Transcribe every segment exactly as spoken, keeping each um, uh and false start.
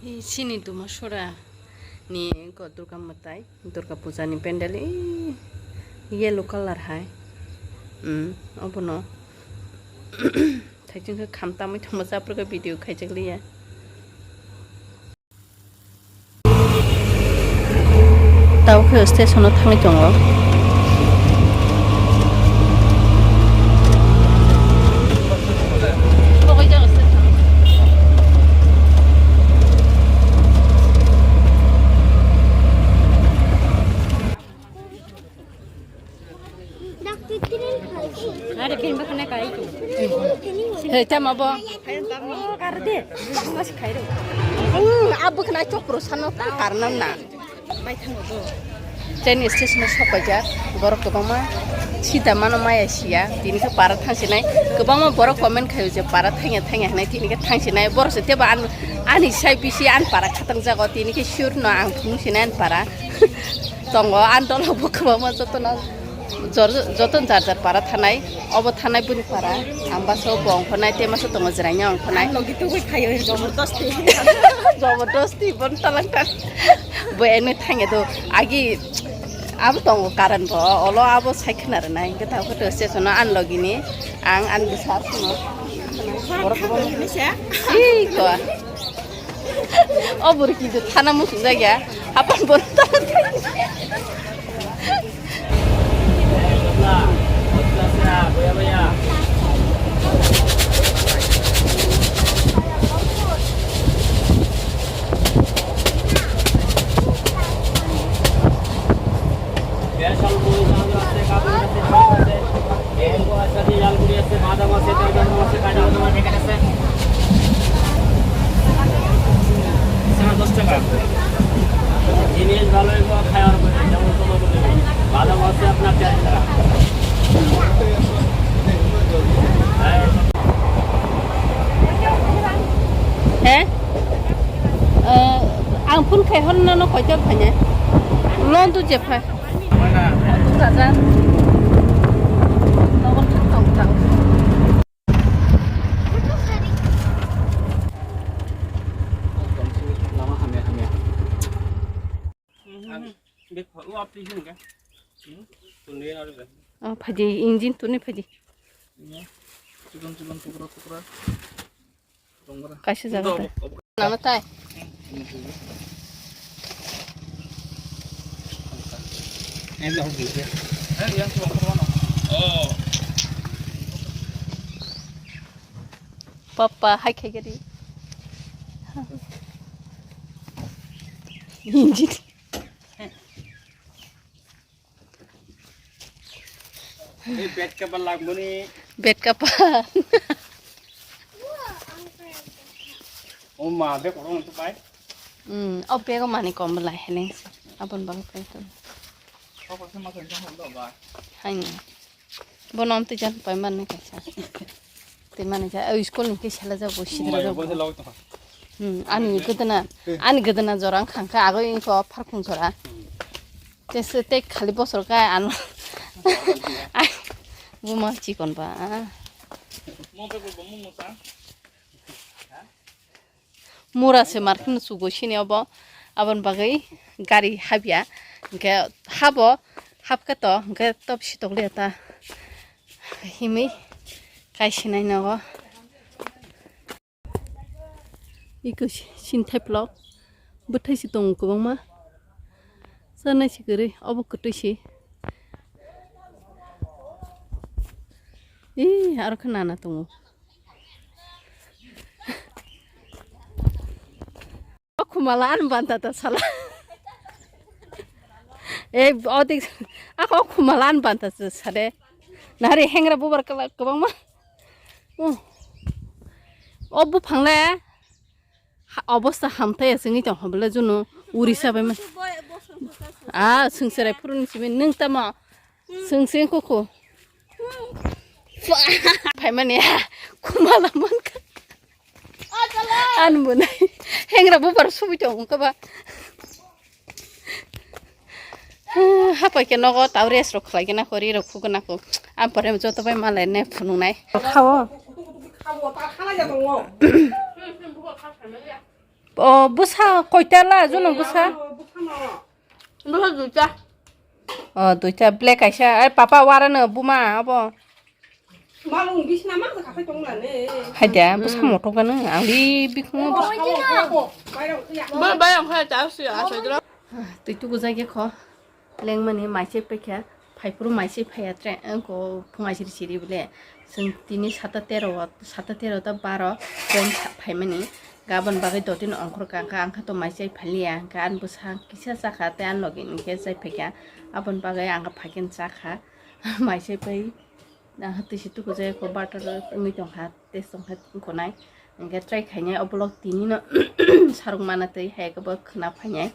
Chini Dumasora ni go Durga Mwtai, Durga Puja ni pendel, ee, yellow colour hai. Hmm, obono thaichung khe kham tamwi tongma, japra khe video khaijak liya. Tabuk khe station o thangwi tongo. Hei, tamo bo. Hmm, abo khna chokro sano karnam na. Train station o sopaijak, borok kwbangma sita mano maya siya, tini khe para thangsinai. Kwbangma borok comment khaio je para thangya thangya hinwi, tini khe thangsinai. Borok se tebo an-, ani sai bisi ani para khatang jago, tini khe sure no ang phunuk sinai ani para. Tongo, ani dolo bo kwbangma jotono jor-, joto jar jar para thanai, obo thanai boni para, ang basa o bo ongkhornai, tei masa tongo jwraini ongkhornai. Ang logi tugui khaio, jobordosti. Jobordosti, bon talang tang. Bo eno thangya do, agi abo tongo current bo, olo abo sai khna rwnai, hwnkhe tamo khe to station o ani logini, ang ani bwsa aswkno. Iko. O bwrwi kintu thana muchungjak ya. Hapan bono thana thai. বেশ অল্প ওই জাহাজ আছে, কাপড় আছে, শাড়ি আছে, এই আছে, জালমুড়ি আছে, বাদাম আছে, তরকারি আছে, কাজু বাদাম আছে, ঠিক আছে? সাড়ে দশ টাকা। জিনিস ভালো হইব, খাওয়ার পরে যেমন কোনো বলে নেই। বাদাম আছে আপনার চার টাকা। হ্যাঁ? Eh, ang phone khai hor nono koito phai nai. Lon tu je phai. Lon tu raja. Nogo thang tang tang. Oh, phaidi engine tuni phaidi. Chikon chikon tukra tukra. Kaisa jaga ta. Nana tai. Papa, hai khai gari. Engine. Ei bed cover lagmani. Bed cover. O ma, bed cover nang tu pai. Hmm, o bed o mani kom belai heleng sir. Abon bang pai tu. Kau pasti makan jam hal ba. Hai ni. Bono amtwi jan pai mani kaisa. Tei mani ja, o school ni khe sela jago, sidra jago. Hmm, ani gwdana, ani gwdana jora wngkha khe agoi wngkha o pharkung jora. Tei se tei khali bosor khe ano. Ai, buma chikon ba. Mura se mar kheno chugo sini obo, aboni bagwi gari habya, hinkhe habo hapkhe to hinkhe top si tokliya ta himwi kaisinai nogo. Iko sinthai vlog bwthai si tongo kwbangma, chanai si kwrwi obo kwtwi si. Ee, aro khe nana tongo. O khumala ani banta ta sala. Ei, o dik, ako khumala ani banta ta sade. Nari hengra bubar kala kwbangma. Oh. O buphang le ha-, obosta hamthai ya singwi tong hobole junu uri sabai ma. Ah, singserai phuruni simi nung tamo. Sing sing kuku. Phaimani khumala mankha. An bunai. Hengra bubar subui tong kaba. Hapai khe nogo tau rest rok khlai khe na kho, ri rok khu khe na kho. Am pore joto bai malai ne phunuk nai. Khao. O bwsa koita la jono bwsa? Bwsa duita. O duita black kaisa. Ai papa warano buma abo. Malung bisna ma kha khai tong la ne. Haida bwsa motok gano ang bi bikhungo. Bo bayang kha ta si a sa dra. Twi tugu jagya kho. Lengmani maisai paikha, phaiphuru maisai phaiya tre, wngkho phung aisiri siri bole. Chwng tini sata tero o, sata tero ta baro, phone sa-, phaimani. Gabon bagwi dotino ongkhor kha, angkha, angkha to maisai phaliya, angkha ani bwsa kisa chakha, tei ani logi hinkhe chai phaikha. Aboni bagwi angkha phaikhe chakha, maisai pai. Nang twi si tuku jai ko butter wngwi tong kha, taste tong kha wngkho nai. Hingke try khainai o vlog tini no saruk mana twi hai khe bo khna phainai.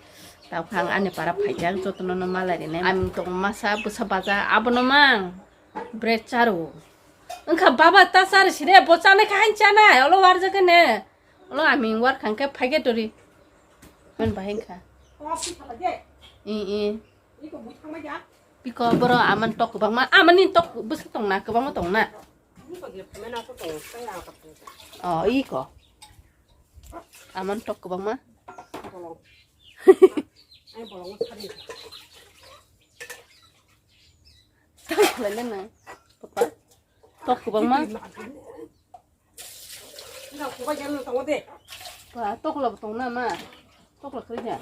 Tao kha ang ani para phaijak jotono no malai rinai. Ang tong masa bwsa baja abono mang bread charu. Wngkha baba ta chari sire bo chanai kha hain chanai olo warjak ne. Olo ami war khang khe phaikhe tori. Man bahai kha. I i. Biko boro aman tok kwbangma, amani tok bwswk tongna, kwbangma tongna. O, iko. Aman tok kwbangma. Tang khlaina nang, papa. Tok kwbangma. Ba, tokla bo tong na ma? Tokla kari da?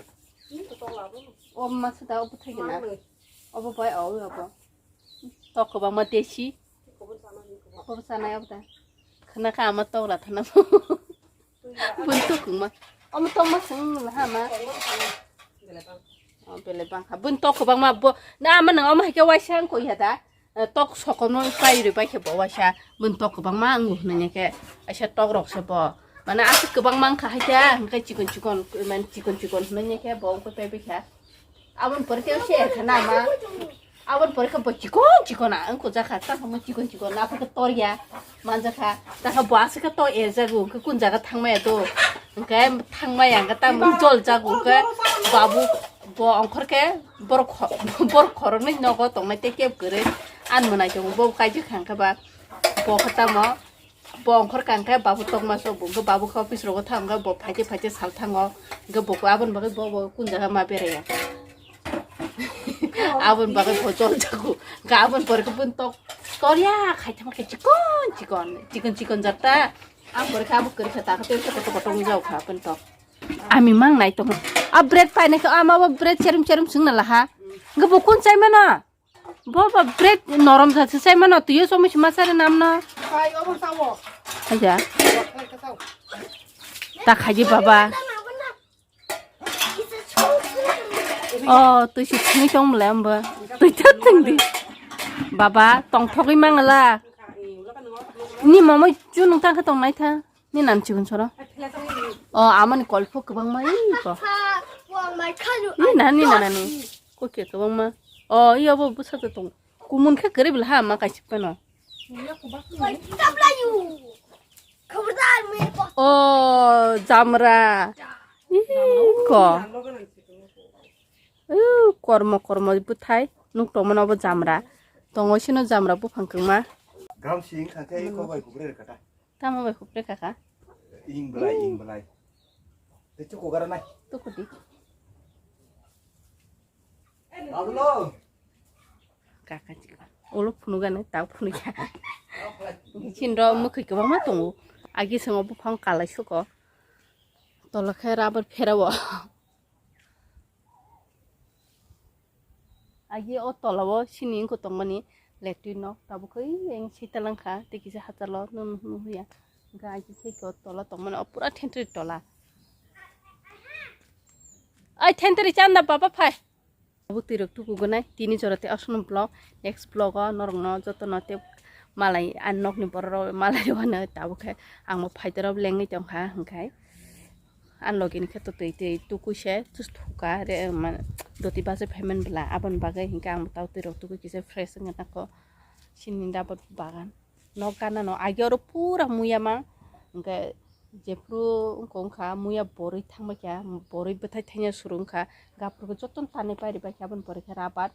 O ma se da, o bwthai gana. Obo bai, o, obo. Tok kwbangma desi. Obo sanai obo da. Khna kha ama tokla thana. Bun tok kwbangma. Omo tokma sung ha ma. O bele bang ha. Bun tok kwbangma bo. Na ama nang omo hai khe waisa ang koi ha da. Eh, tok sokomno pai rwi pai khe bo waisa, bun tok kwbangma wngo hwnwi khe, aisa tok rok se bo. Mane aswk kwbangma wngkha hai khe, hwnkhe chikon chikon, mane chikon chikon hwnwi khe bo wngkha pai pai kha. Aboni pore khe se kha na ma, aboni pore khe bo chikon chikon a wngkha jakha, tamo chikon chikon na khe torya manjakha, takha bo aswk khe to erjago, hwnkhe kun jaga thangmaya do, hwnkhe thangmaya hwnkhe tamo jol jago, hwnkhe babu bo ongkhor khe borok kho-, borok khoroknwi nogo tongnai tei kebo kwrwi. Ani mwnai tongo, bo kaijak kha hwnkhe ba, bo khe tamo, bo ongkhor kha hwnkhe babu tokma se, bo hwnkhe babu khe office rogo thang hwnkhe bo phaikhe phaikhe sal thango, hwnkhe bo aboni bagwi bo, bo kun jaga ma beraiya. Aboni bagwi bo jol jago, hwnkhe aboni pore khe bun tok torya khai thangma khe chikon chikon, chikon chikon jatta. Ang pore khe abo kwrwi kha, ta khe tei kotor kotor wng jago kha bun tok. Ami mang nai tongo. A bread painai khe, ama bo bread cherim cherim swngna laha. Hwnkhe bo kun chai mano? Bo ba bread norom jat se chai mano, twiyo chomui se ma chari nam no. Aja. Ta khaidi baba. O, twi se thwngwi tong mole ambo. Twi ta thwngdi. Baba, tongthogwi mangala. Ni mamai chu nung tang khe tong nai tha. Ni nan chikon soro. O, amani kolpo kwbangma, iko. Ni nan, ni nan, ni. Kokya kwbangma. O, iya bo bwsa tong. Kumun khe kwrwi bwla ha ma kaisa phano. O, jamra. Iko. O, kormo, kormo bwthai. Nuk tongmano bo jamra. Tongo sino jamra buphang kwma. Gam sing kha khe iko bai kubre kata. Tamo bai khupre kaka. Ing belai, ing belai. Te chuko gara nai. Tuku di. Abulo. Kaka chika. Ulo phunu gane, tau phunu ya. Chin ro mukhi kwbangma tongo. Agi songo buphang kalai suko. Tolo khe rubber pherawo. Agi o tola o sini wngkha tongmani letui nok, tabuk khe eng sita langkha, tei kisa hachalo nung nung ya. Hwnkhe agi khe o tola tongmani, o pura thentwrwi tola. Ai thentwrwi chanda baba phai. Tabuk twi rok tuku gonai, tini jora tei aswkno vlog, next vlog o norokno jotono tei malai ani nokni borok rok malai rwano tabuk khe ang bo phaida rok lengwi tongkha hwnkhe. Ani logi ni khe to twi twi tukui se thuka re, ma, doti bachai phai man bwla, aboni bagwi hinkhe ang bo tei twi rok tukui kisa fresh wngna kho. Sini rubber bagan nok gana no agi oro pura muya ma, hinkhe jephru wngkha muya borwi thangbai kha, borwi bwthai thangya suru wngkha, gaphuru jotono tanwi pairi bai kha, aboni pore khe rubber.